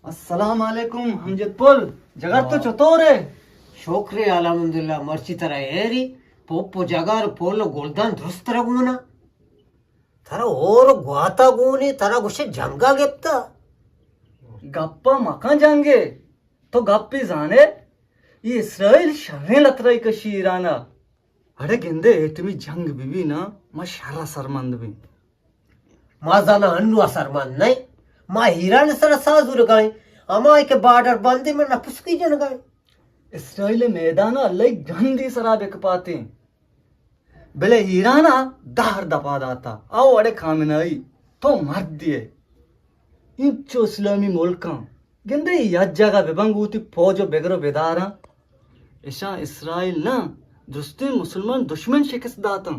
السلام علیکم امجد پل، جگر تو چطور ئے؟ شکر الحمدللہ، مرچی ترا ایری، پوپ و جگر، پل و گلدان درست رگونا. ترا اور گواتا گونی، ترا گوشے جنگا گپتا. گپا مکن جنگے، تو گپی زانے، ای اسرائیل شریں لترائی کشی ایرانا. اڑے گندے ایٹمی جنگ بی بی نا، ما شر سرمند بی. ما زانا انو سرمند نئے، ما ایران سرا ساز ورگائیں، اما کہ بارڈر بندی من نپسکی جنگائیں. اسرائیل میدان اللہ گندی سرا بکپاتیں. بلے ایران ء دہر دپا داتا، او اڑے خامنائی، تو مردے ئے. اینچو اسلامی ملکاں گندے یک جاگہ ببن گوں وتی پوج و بگر و بداراں. اشاں اسرائیل نہ، درستیں مسلمان دشمن شکست داتاں.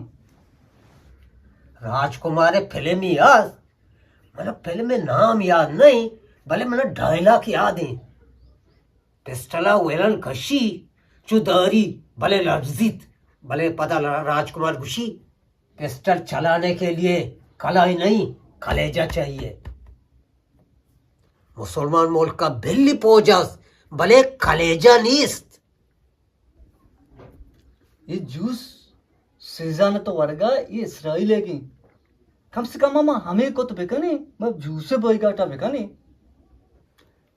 راجکمار فلمی است، من فلم نام یاد نہیں، بلے من ڈائلاگ یاد ہیں. پسٹل ء ویلن کشی، چو داری، بلے لرزیت. بلے پدا ل-، راجکمار گوشی، پسٹل چلانے کے لیے کلائی نہیں، کلیجہ چاہیے. مسلمان ملک کا بلی پوج است، بلے کلیجہ نیست. یہ جوس سیزان تو ورگا یہ اسرائیل ہے گی. کم سے کم ما ہمیں کت بکنیں، ما جوس بائیکاٹا بکنیں.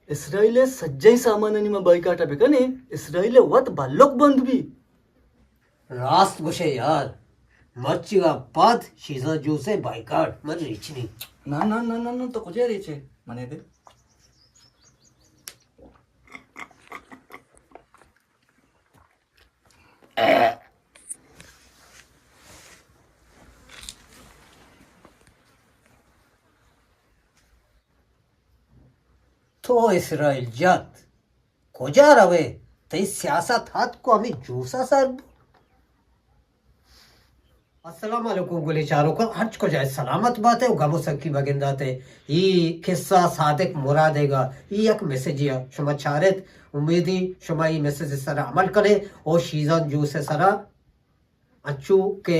اسرائیل ء سجہیں سامانانی ما بائیکاٹ ء بکنیں، اسرائیل ء وت بلک بند بی. راست گوشے یار، مرچی ء پد شیزاں جوس ء بائیکاٹ من ریچنی. نا، نا، نا، نا، نا، تو کجا ریچے؟ منے دے. تو اسرائیل جت، کجا روے؟ تئی سیاست ہت کو ہمیں جوسا سر بو. السلام علیکم گلیں چاروکاں، ہرچ کجا ئے سلامت بات ئے و گم و سکی مگندات ئے. ای قصہ صادق مراد ئیگا، ای یک میسجے آ شما چارت، امیدی شما ای میسج سر عمل کنے و شیزان جوس سرا انچو کہ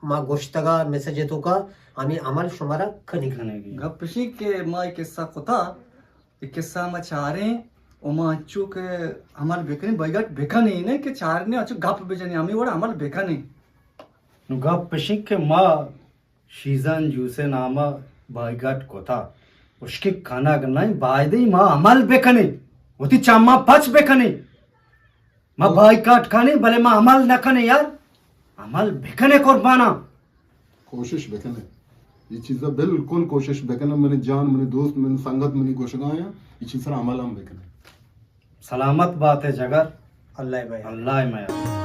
ما گوشتگا میسج توکا ہمیں عمل شمارا کنی کنگی. گپ اشی کہ ما ای قصہ کتا، ای قصہ ما چاریں و ما انچو کہ عمل بکنیں، بایگٹ بکنیں، نہ کہ چارنے انچو گپ بجنیں، ہمیں وڑ عمل بکنیں. نو گپ اشی کہ ما شیزان جوسے ناما بایگٹ کتا، اشکی کنگ نہ، بایدی ما عمل بکنیں، وتی چما پچ بکنیں. ما بائیکاٹ کنیں، بلے ما عمل نہ کنیں یار. عمل بکنیں قرباناں. کوشش بکنیں. یہ چیزا بالکل کوشش بکنیں. منی جان، منی دوست، منی سنگت، منی گوشگایاں، یہ چیز سر عمل ہم بکنیں. سلامت بات ئے جگر. اللہ بھائی. اللہ میار.